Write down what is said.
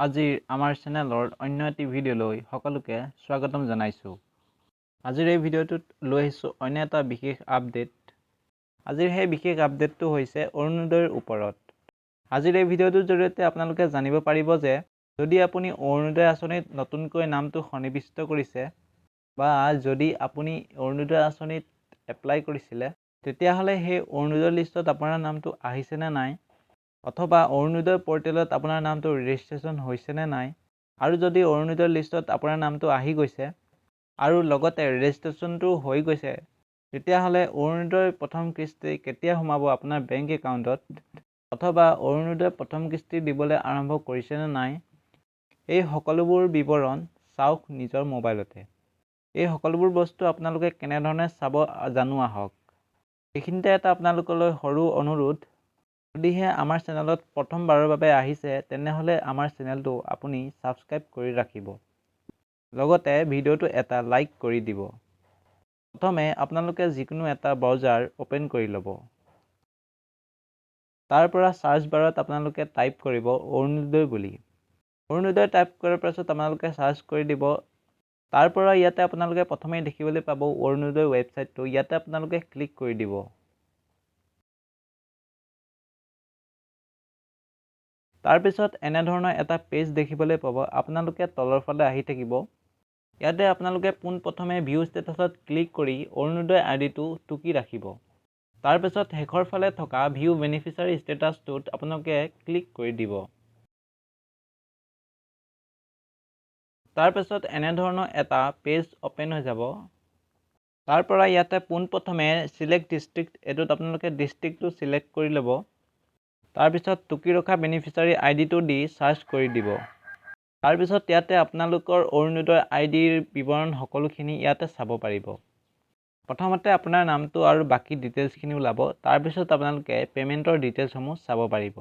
আজিৰ আমাৰ চেনেলৰ অন্য এটি ভিডিঅ'লৈ সকলোকে স্বাগতম জনাইছোঁ। আজিৰ এই ভিডিঅ'টোত লৈ আহিছোঁ অন্য এটা বিশেষ আপডেট। আজিৰ সেই বিশেষ আপডেটটো হৈছে অৰুণোদয়ৰ ওপৰত। আজিৰ এই ভিডিঅ'টোৰ জৰিয়তে আপোনালোকে জানিব পাৰিব যে যদি আপুনি অৰুণোদয় আঁচনিত নতুনকৈ নামটো সন্নিৱিষ্ট কৰিছে বা যদি আপুনি অৰুণোদয় আঁচনিত এপ্লাই কৰিছিলে, তেতিয়াহ'লে সেই অৰুণোদয় লিষ্টত আপোনাৰ নামটো আহিছেনে নাই, অথবা অৰুণোদয় পৰ্টেলত আপোনাৰ নামটো ৰেজিষ্ট্ৰেশ্যন হৈছেনে নাই, আৰু যদি অৰুণোদয় লিষ্টত আপোনাৰ নামটো আহি গৈছে আৰু লগতে ৰেজিষ্ট্ৰেশ্যনটো হৈ গৈছে, তেতিয়াহ'লে অৰুণোদয় প্ৰথম কিস্তি কেতিয়া সোমাব আপোনাৰ বেংক একাউণ্টত, অথবা অৰুণোদয় প্ৰথম কিস্তি দিবলৈ আৰম্ভ কৰিছেনে নাই, এই সকলোবোৰ বিৱৰণ চাওক নিজৰ মোবাইলতে। এই সকলোবোৰ বস্তু আপোনালোকে কেনেধৰণে চাব জানো আহক। এইখিনিতে এটা আপোনালোকলৈ সৰু অনুৰোধ, যদিহে আমাৰ চেনেলত প্ৰথমবাৰৰ বাবে আহিছে তেনেহ'লে আমাৰ চেনেলটো আপুনি ছাবস্ক্ৰাইব কৰি ৰাখিব, লগতে ভিডিঅ'টো এটা লাইক কৰি দিব। প্ৰথমে আপোনালোকে যিকোনো এটা ব্ৰাউজাৰ অ'পেন কৰি ল'ব। তাৰ পৰা চাৰ্চ বাৰত আপোনালোকে টাইপ কৰিব অৰুণোদয় বুলি। অৰুণোদয় টাইপ কৰাৰ পাছত আপোনালোকে চাৰ্চ কৰি দিব। তাৰ পৰা ইয়াতে আপোনালোকে প্ৰথমেই দেখিবলৈ পাব অৰুণোদয় ৱেবছাইটটো, ইয়াতে আপোনালোকে ক্লিক কৰি দিব। তাৰপিছত এনেধৰণৰ এটা পেজ দেখিবলৈ পাব। আপোনালোকে তলৰ ফালে আহি থাকিব। ইয়াতে আপোনালোকে পোনপ্ৰথমে ভিউ ষ্টেটাছত ক্লিক কৰি অৰুণোদয় আই ডিটো টুকি ৰাখিব। তাৰপিছত শেষৰ ফালে থকা ভিউ বেনিফিচিয়াৰী ষ্টেটাছটোত আপোনালোকে ক্লিক কৰি দিব। তাৰপিছত এনেধৰণৰ এটা পেজ অ'পেন হৈ যাব। তাৰ পৰা ইয়াতে পোনপ্ৰথমে চিলেক্ট ডিষ্ট্ৰিক্ট, এইটোত আপোনালোকে ডিষ্ট্ৰিক্টটো চিলেক্ট কৰি ল'ব। তাৰপিছত টুকি ৰখা বেনিফিচিয়াৰী আই ডিটো দি চাৰ্চ কৰি দিব। তাৰপিছত ইয়াতে আপোনালোকৰ অৰুণোদয় আই ডিৰ বিৱৰণ সকলোখিনি ইয়াতে চাব পাৰিব। প্ৰথমতে আপোনাৰ নামটো আৰু বাকী ডিটেইলছখিনি ওলাব। তাৰপিছত আপোনালোকে পে'মেণ্টৰ ডিটেইলছসমূহ চাব পাৰিব।